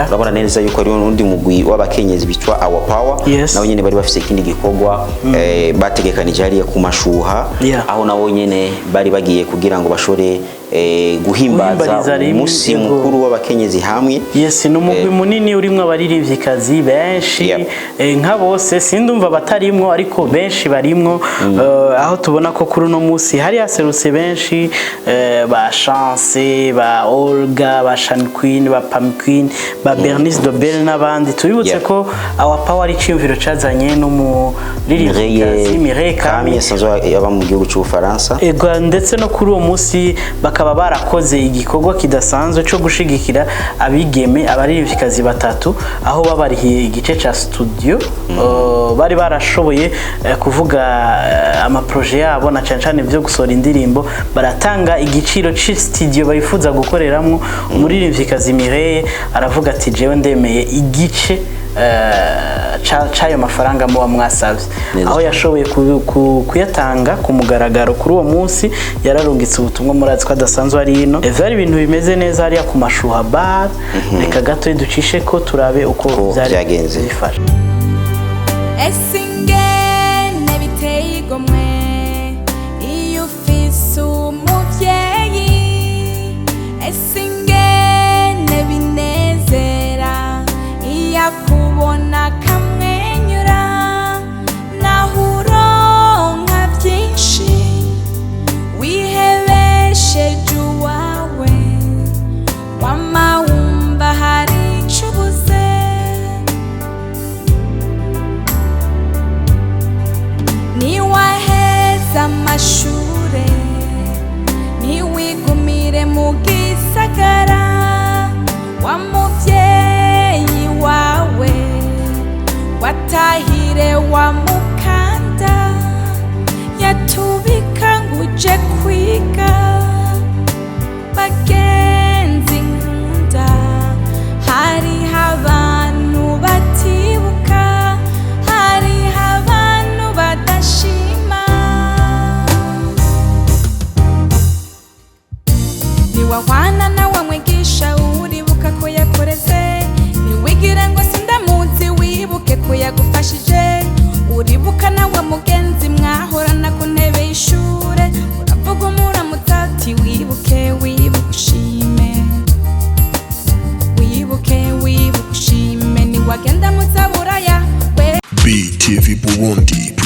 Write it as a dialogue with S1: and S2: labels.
S1: Urabona neza yuko hariho n'undi mugwi w'abakenyezi bitwa Our Power. Nabo nyene bari bafise ikindi gikorwa bategekanije hariya ku Mashuha, aho nabo nyene bari bagiye kugira ngo bashobore guhimbaza
S2: Guhimbariza rimwe,
S1: umunsi mukuru w'abakenyezi hamwe.
S2: Yes, ni umugwi munini urimwo abaririmvyikazi benshi. Nka bose sindumva batarimwo, ariko benshi barimwo. Aho tubona ko kuri uno munsi hari haserutse benshi, ba Chance, ba Olga, ba Shan Queen, ba Pam Queen, ba Bernice Dobel n'abandi. Tubibutse ko Our Power ari iciyumviro cazanye n'umuririmvyikazi Mireille
S1: Kami
S2: Kami
S1: asanzwe aba mu gihugu c'Ubufaransa.
S2: Ego, ndetse no kuri uwo munsi bakaba barakoze igikorwa kidasanzwe cyo gushigikira abigeme abaririmvyikazi batatu, aho babarihiye igice ca studio. Bari barashoboye kuvuga ama projets yabo na cane cane byo gusohora indirimbo, baratanga igiciro ci studio bifuza gukoreramwo. Umuririmvyikazi Mireille aravuga ati: "Jewe ndemeye igice c'ayo mafaranga muba mwasavye."
S1: Neza
S2: Aho
S1: cyane.
S2: yashoboye kuyatanga ku mugaragaro kuri uwo munsi, yararungitse ubutumwa, murazi ko adasanzwe ari ino. Vyari ibintu bimeze neza hariya ku Mashuha Bar. Reka gato ducishe ko turabe uko
S1: Uko
S2: vyari
S1: vyagenze.
S2: byifashe.
S3: Ese ingene biteye igomwe iyo ufise umuvyeyi, ese ingene binezera iyo akubona akamwenyura, naho uronka byinshi wihebesheje uwawe, wama wumva hari ico ubuze. Niwaheza amashure, ntiwigumire mu gisagara, wa muvyeyi wawe watahire wa mukanda yatubika ngo uje kwiga. Bagenzi nkunda, hariho abantu batibuka, hariho abantu badashima. Niwahwana nawe mwigisha, uribuka ko yakoreze, ntiwigire ngo sindamuzi, wibuke ko yagufashije. Uribuka nawe mugenzi mwahorana ku ntebe y'ishure, uravuga umuramutsa ati: "Wibuke, wibuke ushime, wibuke, wibuke ushime." Niwagenda muzaburaya we.
S4: BTV Burundi.